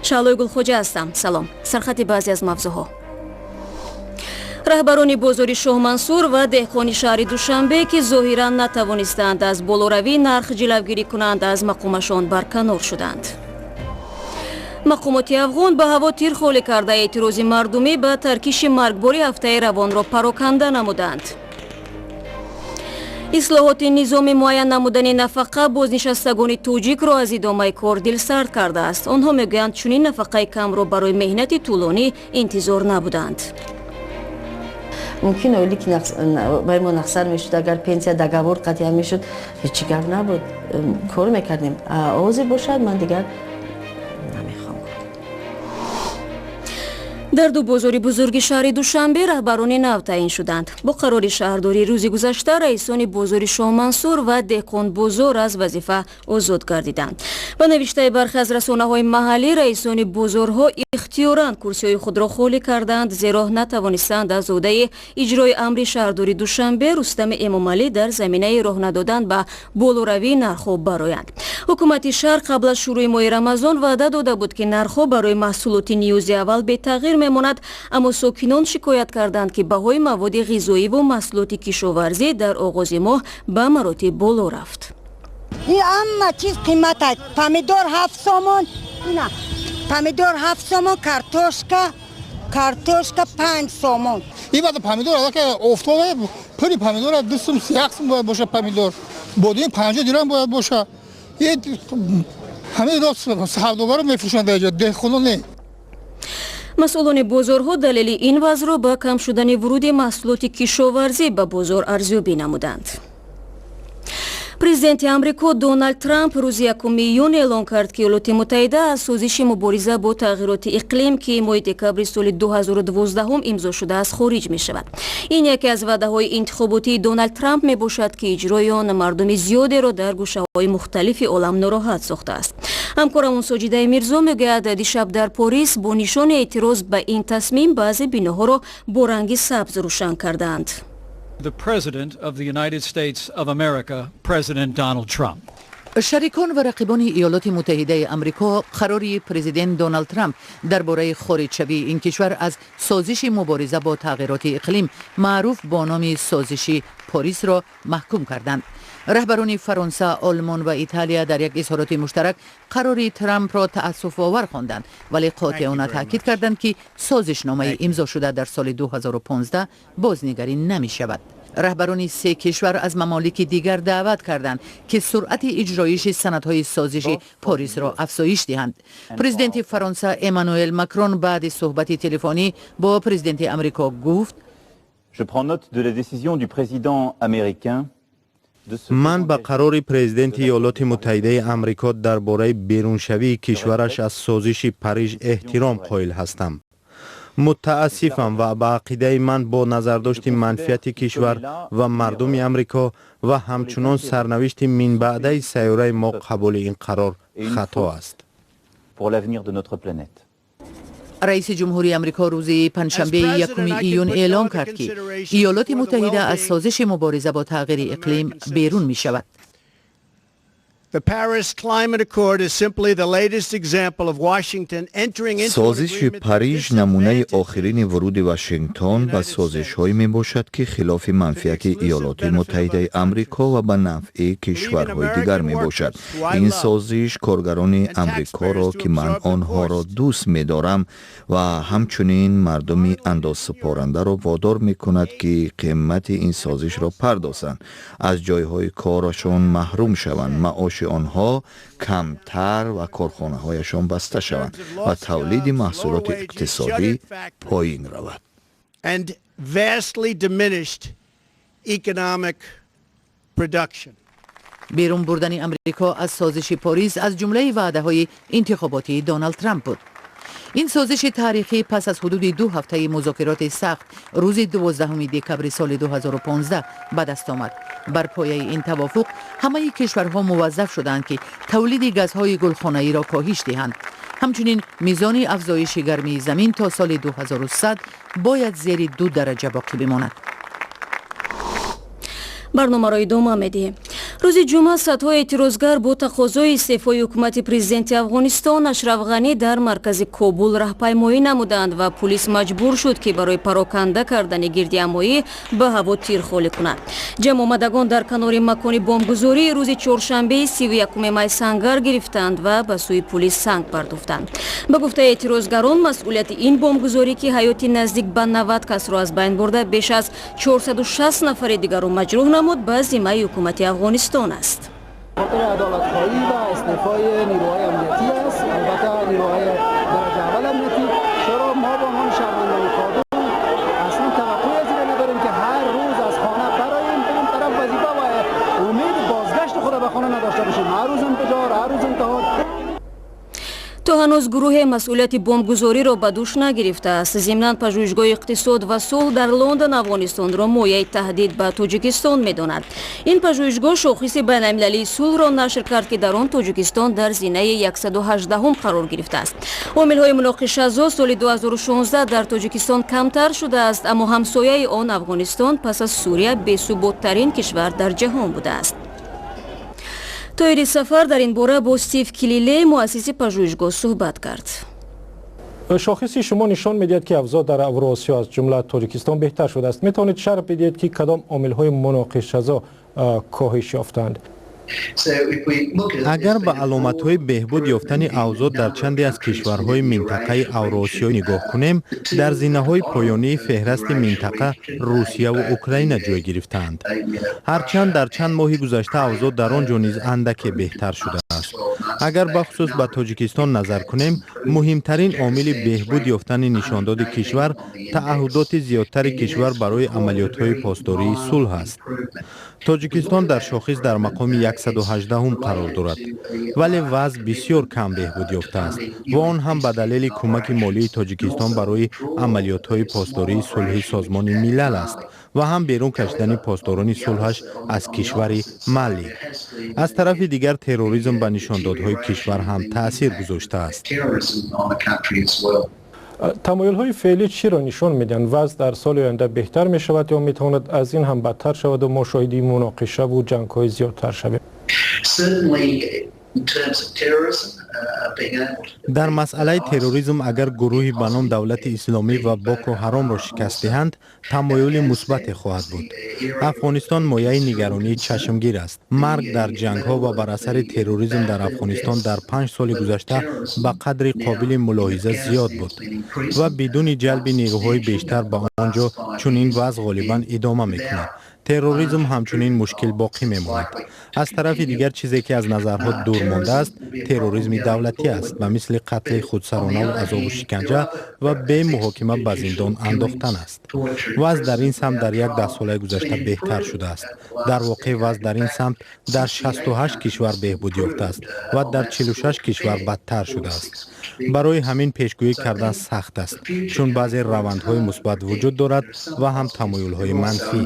Шаҳлои Гулхоҷа ҳастам. Салом. Сархати баъзе аз мавзӯъҳо: раҳбарони бозори Шоҳмансур ва деҳқони шаҳри Душанбе, ки зоҳиран натавонистанд аз болоравии нарх ҷилавгирӣ кунанд, аз мақомашон барканор шуданд. Мақомоти афғон ба ҳаво тир холӣ карда, эътирози мардумӣ ба таркиши маргбори ҳафтаи равонро пароканда намуданд. Ислоҳоти низоми муайян намудани нафақа бознишастагони тоҷикро аз идомаи кор дилсард кардааст. Онҳо мегӯянд, чунин нафақаи камро барои меҳнати тӯлонӣ интизор набуданд. Мумкин ойлики барои мо нақсар мешуд. Агар пенсия договор қатъия мешуд, ҳечи гап набуд, кор мекардем. Ҳозир бошад, ман дигар намехоҳам. Дар ду бозори бузурги шаҳри Душанбе раҳбарони нав таъин шуданд. Бо қарори шаҳрдорӣ рӯзи гузашта раисони бозори Шоҳмансур ва Деҳқонбозор аз вазифа озод гардиданд. Ба навиштаи бархе аз расонаҳои маҳаллӣ, раисони бозорҳо ихтиёран курсиҳои худро холӣ карданд, зеро натавонистанд аз уҳдаи иҷрои амри шаҳрдори Душанбе Рустами Эмомалӣ дар заминаи роҳ надодан ба болоравии нархҳо бароянд. Ҳукумати шаҳр қабл аз шурӯи моҳи Рамазон ваъда дода буд, ки нархҳо барои маҳсулоти ниёзи аввал бетағйир мемонад, аммо сокинон шикоят карданд, ки баҳои маводи ғизоиву маҳсулоти кишоварзӣ дар оғози моҳ ба маротиб боло рафт. Ин ҳама чиз қимат аст. Помидор 7 сомон, ина помидор 7 сомон, картошка 5 сомон. Ин баъд помидор аллакай офтобе пури помидор 2 сум, 1 сум бояд боша. Помидор бодин 50 дирам бояд боша. Ҳамаи савдогаро мефурӯшанд дар ҷо, деҳқоно не. Масъулони бозорҳо далели ин вазъро ба кам шудани вуруди маҳсулоти кишоварзӣ ба бозор арзёбӣ намуданд. Президенти Амрико Доналд Трамп рӯзи 1 июн эълон кард, ки Иёлоти Муттаҳида аз созиши мубориза бо тағйироти иқлим, ки моҳи декабри соли 2012 имзо шудааст, хориҷ мешавад. Ин яке аз ваъдаҳои интихоботии Доналд Трамп мебошад, ки иҷрои он мардуми зиёдеро дар гӯшаҳои мухталифи олам нороҳат сохтааст. Ҳамкорамон Соҷидаи Мирзо мегӯяд, дишаб дар Порис бо нишони эътироз ба ин тасмим баъзе биноҳоро бо ранги сабз рӯшан кардаанд. The President of the United States of America, President Donald Trump. Шарикон ва рақибони Иёлоти Муттаҳидаи Амрико қарори президент Доналд Трамп дар бораи хориҷшавии ин кишвар аз созиши мубориза бо тағйироти иқлим, маъруф бо номи созиши Порисро, маҳкум карданд. Раҳбарони Фаронса, Олмон ва Италия дар як изҳороти муштарак қарори Трампро таассуфовар хонданд, вале қотеона таъкид карданд, ки созишномаи имзошуда дар соли 2015 бознигарӣ намешавад. Раҳбарони се кишвар аз мамолики дигар даъват карданд, ки суръати иҷроиши санадҳои созиши Порисро афзоиш диҳанд. Президенти Фаронса Эммануэл Макрон баъди суҳбати телефонӣ бо президенти Амрико гуфт: Je prends note de la décision du président américain. Ман ба қарори президенти Иёлоти Муттаҳидаи Амрико дар бораи беруншавии кишвараш аз созиши Париж эҳтиром қоил ҳастам. Мутаассифам ва ба ақидаи ман, бо назардошти манфиати кишвар ва мардуми Амрико ва ҳамчунон сарнавишти минбаъдаи сайёраи мо, қабули ин қарор хато аст. Раиси ҷумҳурии Амрико рӯзи панҷшанбеи 1 июн эълон кард, ки Иёлоти Муттаҳида аз созиши мубориза бо тағйири иқлим берун мешавад. The Paris Climate Accord is simply the latest example of Washington entering into Созиши Париж намунаи охирини вуруди Вашингтон ба созишҳое мебошад, ки хилофи манфиати Иёлоти Муттаҳидаи Амрико ва ба нафъи кишварҳои дигар мебошад. Ин созиш коргарони Амрикоро, ки ман онҳоро дӯст медорам, ва ҳамчунин мардуми андозсупорандаро водор мекунад, ки қимати ин созишро пардозанд, аз ҷойҳои корашон маҳрум шаванд, маоши онҳо камтар ва корхонаҳояшон баста шаванд ва тавлиди маҳсулоти иқтисодӣ поин равад. and vastly diminished economic production. Берун бурдани Амрико аз созиши Порис аз ҷумлаи ваъдаҳои интихоботии Доналд Трамп буд. Ин созиши таърихӣ пас аз ҳудуди 2 ҳафтаи музокироти сахт рӯзи 12 декабри соли 2015 ба даст омад. Бар пояи ин тавофуқ ҳамаи кишварҳо муваззаф шуданд, ки тавлиди газҳои гулхонаиро коҳиш диҳанд. Ҳамчунин мизони афзоиши гармии замин то соли 2100 бояд зери 2 дараҷа боқӣ бимонад. Барномаро идома медиҳем. Рӯзи ҷумъа садҳо эътирозгар бо тақозои истеъфои ҳукумати президенти Афғонистон Ашраф Ғанӣ дар маркази Кобул раҳпаймоӣ намуданд ва пулис маҷбур шуд, ки барои пароканда кардани гирдиҳамоӣ ба ҳаво тир холӣ кунад. Ҷамъомадагон дар канори макони бомбгузории рӯзи чоршанбеи 31 май сангар гирифтанд ва ба сӯи пулис санг партофтанд. Ба гуфтаи эътирозгарон, масъулияти ин бомбгузорӣ, ки ҳаёти наздик ба 90 касро аз байн бурда, беш аз 460 нафари дигарро маҷрӯҳ намуд, ба зиммаи ҳукумати Афғонистон аст. خاطر عدالتخواهی و استعفای نیروهای امنیتی است، البته نیروهای درجه اول امنیتی. چرا ما به عنوان شهروندان کابل اصلا توقعی از این نداریم که هر روز از خانه براییم، بریم طرف وظیفه و امید بازگشت خود به خانه نداشته باشیم؟ هر روز انفجار، هر روز انتحار. То ҳанӯз гурӯҳе масъулияти бомбгузориро ба дӯш нагирифтааст. Зимнан, пажӯҳишгоҳи иқтисод ва сулҳ дар Лондон Афғонистонро мояи таҳдид ба Тоҷикистон медонад. Ин пажӯҳишгоҳ шохиси байналмилалии сулҳро нашр кард, ки дар он Тоҷикистон дар зинаи 118-ум қарор гирифтааст. Омилҳои муноқишазо соли 2016 дар Тоҷикистон камтар шудааст, аммо ҳамсояи он Афғонистон пас аз Сурия бесуботтарин кишвар дар ҷаҳон будааст. Тоҳири Сафар дар ин бора бо Стив Килилей, муассиси пажӯҳишгоҳ, суҳбат кард. Шохиси шумо нишон медиҳад, ки авзоъ дар Авроосиё, аз ҷумла Тоҷикистон, беҳтар шудааст. Метавонед шарҳ бидиҳед, ки кадом омилҳои муноқишазо коҳиш ёфтанд? Агар ба аломатҳои беҳбуд ёфтани авзоъ дар чанде аз кишварҳои минтақаи Авроосиё нигоҳ кунем, дар зинаҳои поёнии феҳрасти минтақа Русияву Украина ҷой гирифтаанд, ҳарчанд дар чанд моҳи гузашта авзоъ дар он ҷо низ андаке беҳтар шудааст. Агар бахусус ба Тоҷикистон назар кунем, муҳимтарин омили беҳбуд ёфтани нишондоди кишвар тааҳҳудоти зиёдтари кишвар барои амалиётҳои посдории сулҳ аст. Тоҷикистон дар шохис дар мақоми 118-ум қарор дорад, вале вазъ бисёр кам беҳбуд ёфтааст ва он ҳам ба далели кӯмаки молии Тоҷикистон барои амалиётҳои посдории сулҳи Созмони Милал аст ва ҳам берун кашидани посдорони сулҳаш аз кишвари Мали. Аз тарафи дигар, терроризм ба нишондодҳои кишвар ҳам таъсир гузоштааст. Тамоюлҳои феълӣ чиро нишон медиҳанд? Вазъ дар соли оянда беҳтар мешавад ё метавонад аз ин ҳам бадтар шаваду мо шоҳиди муноқишаву ҷангҳои зиёдтар шавем? Дар масъалаи терроризм, агар гурӯҳи ба ном Давлати Исломӣ ва Боко Ҳаромро шикаст диҳанд, тамоюли мусбате хоҳад буд. Афғонистон мояи нигаронии чашмгир аст. Марг дар ҷангҳо ва бар асари терроризм дар Афғонистон дар 5 соли гузашта ба қадри қобили мулоҳиза зиёд буд ва бидуни ҷалби нерӯҳои бештар ба он ҷо чунин вазъ ғолибан идома мекунад. Терроризм ҳамчунин мушкил боқӣ мемонад. Аз тарафи дигар, чизе ки аз назарҳо дур мондааст, терроризми давлатӣ аст, ба мисли қатли худсаронаву азобу шиканҷа ва бемуҳокима ба зиндон андохтан аст. Вазъ дар ин самт дар як даҳсолаи гузашта беҳтар шудааст. Дар воқеъ, вазъ дар ин самт дар 68 кишвар беҳбуд ёфтааст ва дар 46 кишвар бадтар шудааст. Барои ҳамин пешгӯӣ кардан сахт аст, чун баъзе равандҳои мусбат вуҷуд дорад ва ҳам тамоюлҳои манфӣ.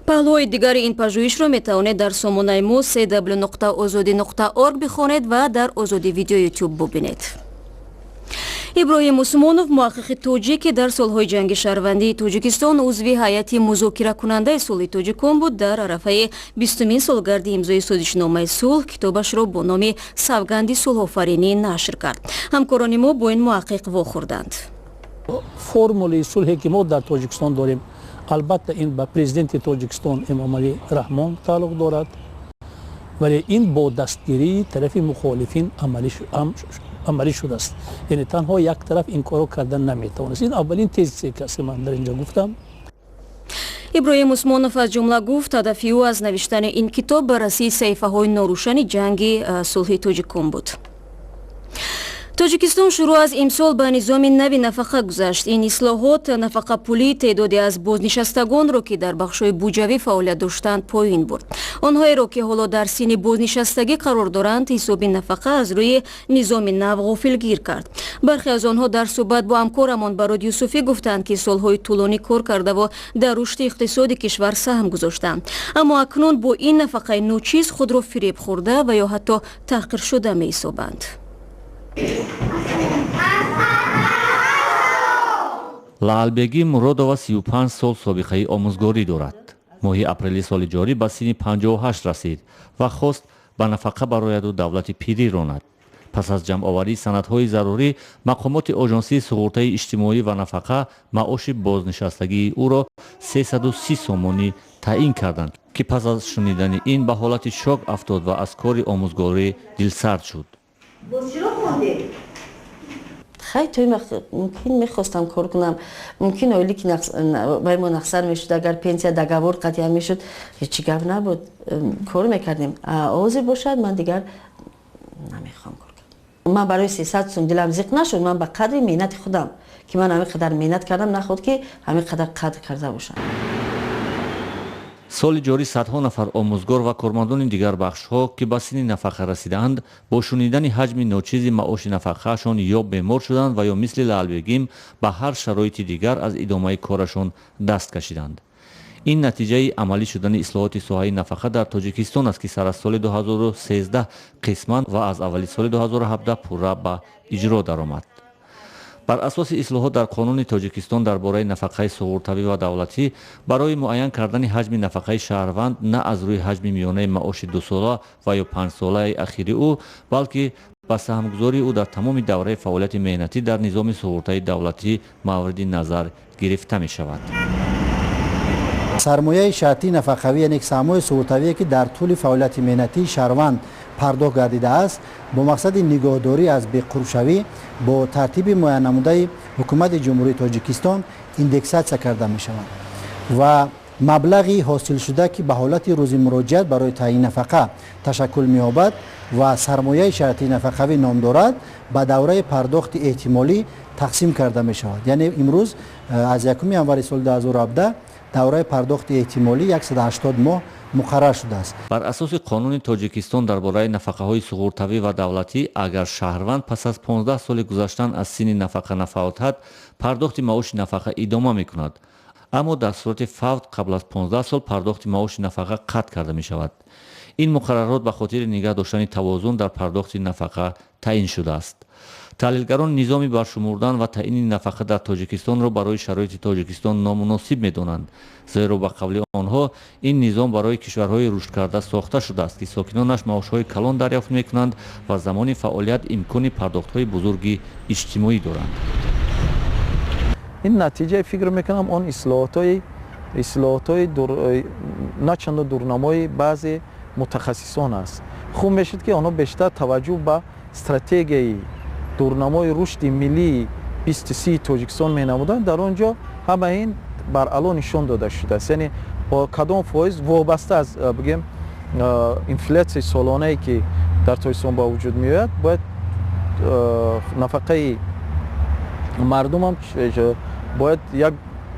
Паҳлӯҳои дигари ин пажӯҳишро метавонед дар сомонаи мо cw.ozodi.org бихонед ва дар Озодӣ Видео Ютуб бубинед. Иброҳим Усмонов, муҳаққиқи тоҷик, ки дар солҳои ҷанги шаҳрвандии Тоҷикистон узви ҳайати музокиракунандаи сулҳи тоҷикон буд, дар арафаи 20-умин солгарди имзои созишномаи сулҳ китобашро бо номи «Савганди сулҳофаринӣ» нашр кард. Ҳамкорони мо бо ин муҳаққиқ вохӯрданд. Формулаи сулҳе ки мо дар Тоҷикистон дорем, албатта, ин ба президенти Тоҷикистон Эмомалӣ Раҳмон тааллуқ дорад, вале ин бо дастгирии тарафи мухолифин амалӣ шудааст. Яъне танҳо як тараф ин корро кардан наметавонист. Ин аввалин тезисе ки аст, ман дар инҷо гуфтам. Иброҳим Усмонов аз ҷумла гуфт, ҳадафи ӯ аз навиштани ин китоб баррасии саҳифаҳои норӯшани ҷанги сулҳи тоҷикон буд. Тоҷикистон шурӯъ аз имсол ба низоми нави нафақа гузашт. Ин ислоҳот нафақапулии теъдоде аз бознишастагонро, ки дар бахшҳои буҷавӣ фаъолият доштанд, поин бурд. Онҳоеро, ки ҳоло дар синни бознишастагӣ қарор доранд, ҳисоби нафақа аз рӯи низоми нав ғофилгир кард. Бархе аз онҳо дар суҳбат бо ҳамкорамон Барод Юсуфӣ гуфтанд, ки солҳои тӯлонӣ кор кардаву дар рушди иқтисоди кишвар саҳм гузоштанд, аммо акнун бо ин нафақаи ночиз худро фиреб хӯрда ва ё ҳатто таҳқиршуда меҳисобанд. Лаълбегӣ Муродова 35 сол собиқаи омӯзгорӣ дорад. Моҳи апрели соли ҷорӣ ба синни 58 расид ва хост ба нафақа барояду давлати пирӣ ронад. Пас аз ҷамъоварии санадҳои зарурӣ, мақомоти Оҷонсии суғуртаи иҷтимоӣ ва нафақа маоши бознишастагии ӯро 330 сомонӣ таъин карданд, ки пас аз шунидани ин ба ҳолати шок афтод ва аз кори омӯзгорӣ дилсард шуд. Хай, то мумкин мехостам кор кунам, мумкин оили ки вай мо нақсар мешуд, агар пенсия договор қатъия мешуд, ҳечи гап набуд, кор мекардем. Ҳозир бошад, ман дигар намехоҳам кор кунам. Ман барои 300 сум дилам зиқ нашуд. Ман ба қадри меҳнати худам, ки ман ҳамин қадар меҳнат кардам, наход ки ҳамин қадар қадр карда бошам. Соли ҷорӣ садҳо нафар омӯзгор ва кормандони дигар бахшҳо, ки ба синни нафақа расидаанд, бо шунидани ҳаҷми ночизи маоши нафақаашон ё бемор шуданд ва ё мисли Лаълбегим ба ҳар шароити дигар аз идомаи корашон даст кашиданд. Ин натиҷаи амалӣ шудани ислоҳоти соҳаи нафақа дар Тоҷикистон аст, ки сар аз соли 2013 қисман ва аз аввали соли 2017 пурра ба иҷро даромад. Бар асоси ислоҳот дар Қонуни Тоҷикистон дар бораи нафақаи суғуртавӣ ва давлатӣ, барои муайян кардани ҳаҷми нафақаи шаҳрванд на аз рӯи ҳаҷми миёнаи маоши дусола ва ё панҷсолаи ахири ӯ, балки ба саҳмгузории ӯ дар тамоми давраи фаъолияти меҳнатӣ дар низоми суғуртаи давлатӣ мавриди назар гирифта мешавад. Сармояи шартии нафақавӣ, яъне саҳмҳои суғуртавие, ки дар тӯли фаъолияти меҳнатии шаҳрванд пардохт гардидааст, бо мақсади нигоҳдорӣ аз беқурбшавӣ бо тартиби муайяннамудаи Ҳукумати Ҷумҳурии Тоҷикистон индексатсия карда мешаванд ва маблағи ҳосилшуда, ки ба ҳолати рӯзи муроҷиат барои таъйини нафақа ташаккул меёбад ва сармояи шартии нафақавӣ ном дорад, ба давраи пардохти эҳтимолӣ тақсим карда мешавад. Яъне имрӯз аз 1 январи соли 2017 давраи пардохти эҳтимолӣ 180 моҳ муқаррар шудааст. Бар асоси Қонуни Тоҷикистон дар бораи нафақаҳои суғуртавӣ ва давлатӣ, агар шаҳрванд пас аз 15 соли гузаштан аз синни нафақа нафавтад, пардохти маоши нафақа идома мекунад. Аммо дар сурати фавт қабл аз 15 сол пардохти маоши нафақа қатъ карда мешавад. Ин муқаррарот ба хотири нигаҳ доштани тавозун дар пардохти нафақа таъин шудааст. Таҳлилгарон низоми баршумурдан ва таъини нафақа дар Тоҷикистонро барои шароити Тоҷикистон номуносиб медонанд, зеро ба қавли онҳо ин низом барои кишварҳои рушдкарда сохта шудааст, ки сокинонаш маошҳои калон дарёфт мекунанд ва замони фаъолият имкони пардохтҳои бузурги иҷтимоӣ доранд. Ин натиҷаи, фикр мекунам, он ислоҳотҳои на чандо дурнамои баъзе мутахассисон аст. Хуб мешуд, ки онҳо бештар таваҷҷӯҳ ба стратегияи дурнамои рушди миллии 2030 Тоҷикистон менамуданд. Дар он ҷо ҳама ин баръало нишон дода шудааст, яъне бо кадом фоиз, вобаста аз, бигем, инфлятсияи солонае, ки дар Тоҷикистон ба вуҷуд меояд, бояд нафақаи мардумам бояд як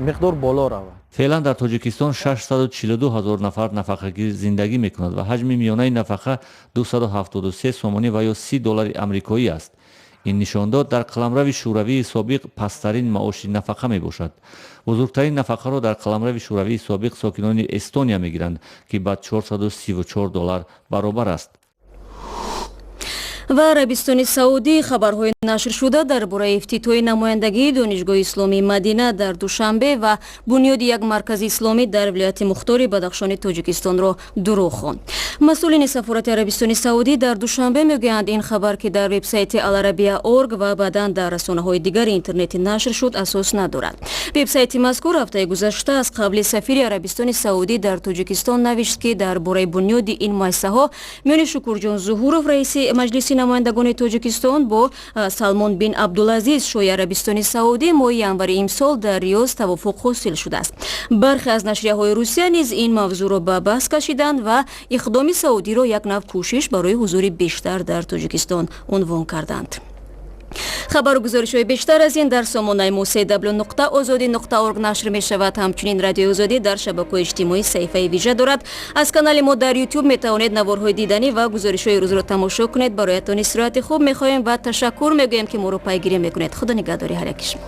миқдор боло равад. Феълан дар Тоҷикистон 642 ҳазор нафар нафақагир зиндагӣ мекунад ва ҳаҷми миёнаи нафақа 273 сомонӣ ва ё 30 доллари амрикоӣ аст. Ин нишондод дар қаламрави Шӯравии собиқ пасттарин маоши нафақа мебошад. Бузургтарин нафақаро дар қаламрави Шӯравии собиқ сокинони Эстония мегиранд, ки ба 434 доллар баробар аст. Ва Арабистони Саудӣ хабарҳои нашршуда дар бораи ифтитоҳи намояндагии Донишгоҳи исломии Мадина дар Душанбе ва бунёди як маркази исломӣ дар вилояти мухтори Бадахшони Тоҷикистонро дурӯғ хонд. Масъулини сафорати Арабистони Саудӣ дар Душанбе мегӯянд, ин хабар, ки дар вебсайти Аларабия орг ва баъдан дар расонаҳои дигари интернетӣ нашр шуд, асос надорад. Вебсайти мазкур ҳафтаи гузашта аз қавли сафири Арабистони Саудӣ дар Тоҷикистон навишт, ки дар бораи бунёди ин муассисаҳо миёни Шукурҷон Зуҳуров, раиси Маҷлиси намояндагони Тоҷикистон, бо Салмон бин Абдулазиз, шоҳи Арабистони Саудӣ, моҳи январи имсол дар Риёз тавофуқ ҳосил шудааст. Бархе аз нашрияҳои Русия низ ин мавзӯъро ба баҳс кашиданд ва иқдоми саудиро як нав кӯшиш барои ҳузури бештар дар Тоҷикистон унвон карданд. Хабару гузоришҳои бештар аз ин дар сомонаи мо cw.ozodi.org нашр мешавад. Ҳамчунин Радиои Озодӣ дар шабакаҳои иҷтимоӣ саҳифаи вижа дорад. Аз канали мо дар Ютуб метавонед наворҳои диданӣ ва гузоришҳои рӯзро тамошо кунед. Бароятон истироҳати хуб мехоҳем ва ташаккур мегӯем, ки моро пайгирӣ мекунед. Худо нигаҳдори ҳар яки шумо.